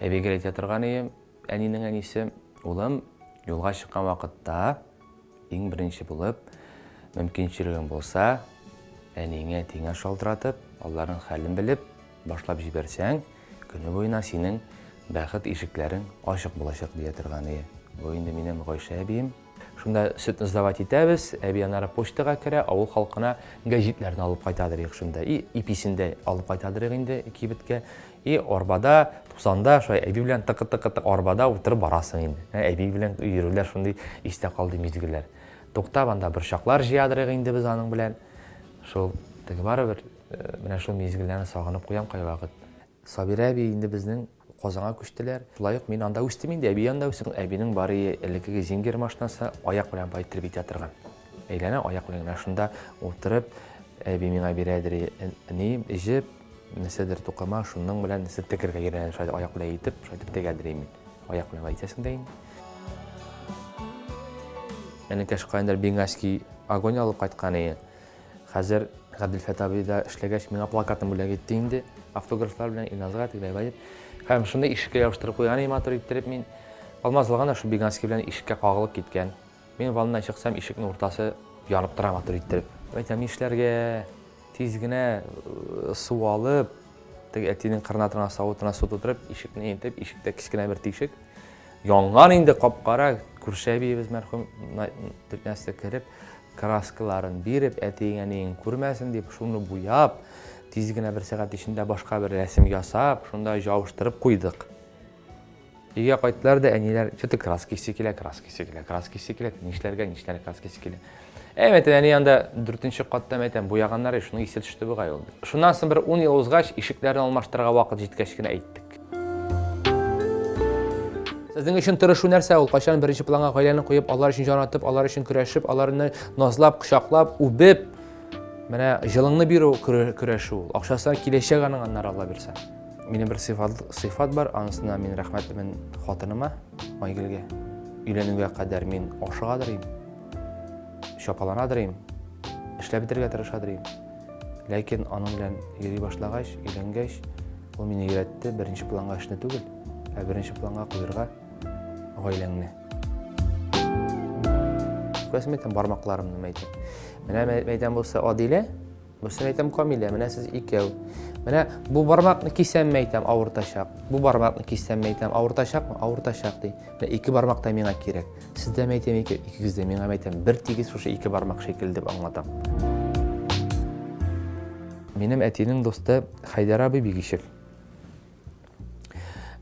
Әби гел әйтә торган иде, әнинең әнисе, улым, юлга чыккан вакытта иң беренче булып, мөмкинчелегең булса, әниеңә, әтиеңә шалтыратып, аларның хәлен белеп, башлап җибәрсәң, көне буена синең бәхет ишекләрең ачык булачак, дия торган иде. Бу инде минем Гайшә әбием. Шунда сөтне сдавать итәбез, әби аннары почтага керә, авыл халкына гәҗитләрне алып кайтадыр их шунда. И иписен дә алып кайтадыр их инде кибеткә. И арбада, тузанда шулай әби белән тыкы-тыкы-тык арбада утырып барасың инде. Ә, әби белән йөрүләр шундый истә калды мизгелләр. Туктап анда борчаклар җыядыр их инде без аның белән. Шул теге барыбер э, менә шул мизгелләрне сагынып куям кайвакыт. Сабира әби инде безнең Казанга күчтеләр. Шулай ук мин анда үстем инде, әби янында үстем. Әбинең бары элеккеге Зингер машинасы аяк белән байтырып итә торган. Әйләнә аяк белән генә шунда утырып, әби миңа бирәдер ни, җеп, нәрсәдер тукыма, шуның белән нәрсә тегергә йөрән, шулай аяк белән итеп, шулай итеп тегәдер мин. Аяк белән әйтәсең дә инде. Энекәш каяндыр бенгальский огонь алып кайткан иде. Хәзер Габделфәт абый да эшләгәч, миңа плакатын бүләк итте инде. Автографлар белән Илназга тегеләй болай дип. Һәм шуны ишеккә ябыштырып куйган идем матур иттереп мин. Алмаз алган да шул беганский белән ишеккә кагылып киткән. Мин ваннадан чыксам, ишекнең уртасы янып тора матур иттереп. Әйтәм, нишләргә? Тиз генә э, су алып, теге әтинең кырына торган савытына су тутырып, ишекне интеп, ишектә кечкенә бер тишек. Янган инде кап-кара, күрше әбиебез мәрхүм төтнәсе кереп, краскаларын биреп, әтиең-әниең күрмәсен дип, шуны буяп, тиз генә бер сәгать эчендә башка бер рәсем ясап, шунда җавыштырып куйдык. Өйгә кайттылар да әниләр, что-то краска исе килә, краска исе килә, краска исе килә, нишләргә, нишләргә, краска исе килә. Әй, әйтәм, әни анда дүртенче катта, әйтәм, буяганнар, шуның исе төште бугай ул. Шуннан соң бер 10 ел узгач, ишекләрне алмаштырырга вакыт җиткәч кенә әйттек. Сезнең өчен тырышу нәрсә ул? Кайчан беренче планга гаиләне куеп, алар өчен җан атып, алар өчен көрәшеп, аларны назлап, кочаклап, үбеп, менә җылыңны бирү көрәшү ул. Акчасы киләчәк аның аннары Алла бирсә. Минем бер сыйфат, сыйфат бар, анысына мин рәхмәтлемен хатыныма, Айгөлгә. Өйләнүгә кадәр мин ашыгадыр идем, чапаланадыр идем, эшләп бетерергә тырышадыр идем. Ләкин аның белән йөри башлагач, өйләнгәч, ул мине өйрәтте беренче планга эшне түгел, ә беренче планга куерга гаиләңне. Күрәсең, әйтәм, бармакларымны әйтәм. Менә әйтәм булса Адилә, бусы әйтәм Камилә, менә сез икәү. Менә бу бармакны кисәм әйтәм, авыртачак. Бу бармакны киссәм әйтәм, авыртачакмы? Авыртачак ди. Менә ике бармак та миңа кирәк. Сездә әйтәм ике, икегез дә миңа әйтәм, бер тигез шушы ике бармак шикелле дип аңлатам. Минем әтинең дусты Хәйдәр абый Бигишев.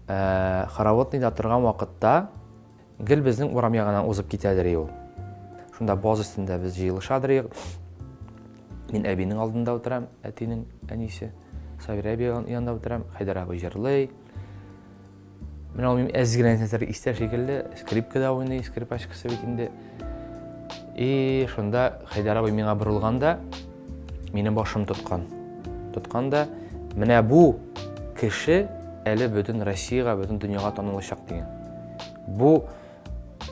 Э, Хороводныйда торган вакытта гел безнең урам ягыннан узып китәдер ул. Шунда баз өстендә без җыелышадыр. Мин әбинең алдында утырам, әтинең әнисе. Сабира әби янында утырам, Хәйдәр абый җырлый. Менә ул минем әз генә нәрсәләр истә шикелле, скрипкада уйный, скрипачкасы бит инде. И шунда Хәйдәр абый миңа борылганда, минем башым тоткан. Тоткан да, менә бу кеше әле бөтен Россиягә, бөтен дөньяга танылачак дигән. Бу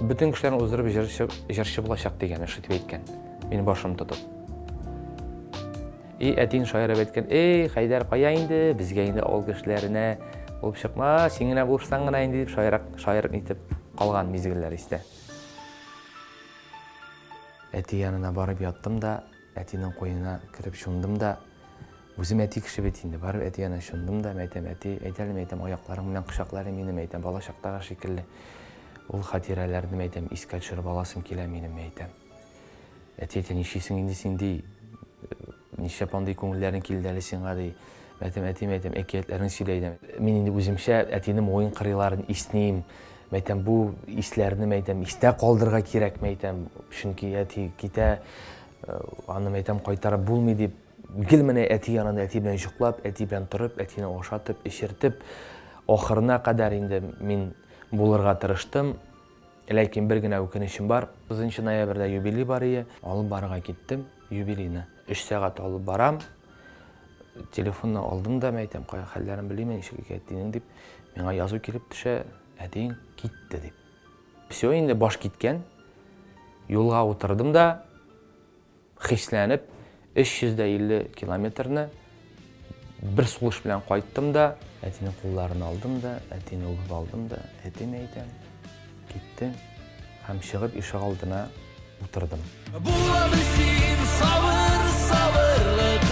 бөтен кешеләрне уздырып җырчы, җырчы булачак дигән, шул дип әйткән. Минем башым тотып. И әтиң шаярып әйткән, эй, Хәйдәр, кая инде, безгә инде авыл кешеләренә булып чыкма, син генә булышсаң гына инде дип шаярак, шаярып нитеп калган мизгелләр истә. Әти янына барып яттым да, әтинең куенына кереп чумдым да, үзем әти кеше бит инде, барып әти янына чумдым да, мәйтәм, әти, әйт әле, мәйтәм, аякларың белән кочакла әле мине, мәйтәм, бала чактагы шикелле. Ул хатирәләрне, мәйтәм, искә төшереп аласым килә минем, мәйтәм. Әти әйтә, нишлисең инде син, ди. Нишләп андый күңелләрең килде әле сиңа, ди. Мәйтәм, әти, мәйтәм, әкиятләрен сөйлә әйдә. Мин инде үземчә әтинең муен кырыйларын исним. Мәйтәм, бу исләрне, мәйтәм, истә калдырырга кирәк, мәйтәм. Чөнки әти китә, э, аны, мәйтәм, кайтарып булмый дип. Гел менә әти янында әти белән йоклап, әти белән торып, әтине ашатып, эчертеп, ахырына кадәр инде мин булырга тырыштым. Ләкин бер генә үкенечем бар. 9 ноябрьдә юбилей бар ие. Алып барырга киттем юбилейны. 3 сәгать алып барам. Телефонны алдым да, мәйтәм, кая хәлләрен белим, ничек икән әтинең дип. Миңа язу килеп төшә, әтиең китте дип. Все, инде баш киткән. Юлга утырдым да, хисләнеп 350 километрны Бер сулыш белән кайттым да, әтинең кулларын алдым да, әтине үбеп алдым да, әти әйтәм, китте һәм чыгып ишегалдына утырдым. Була бел син сабыр, сабырлык.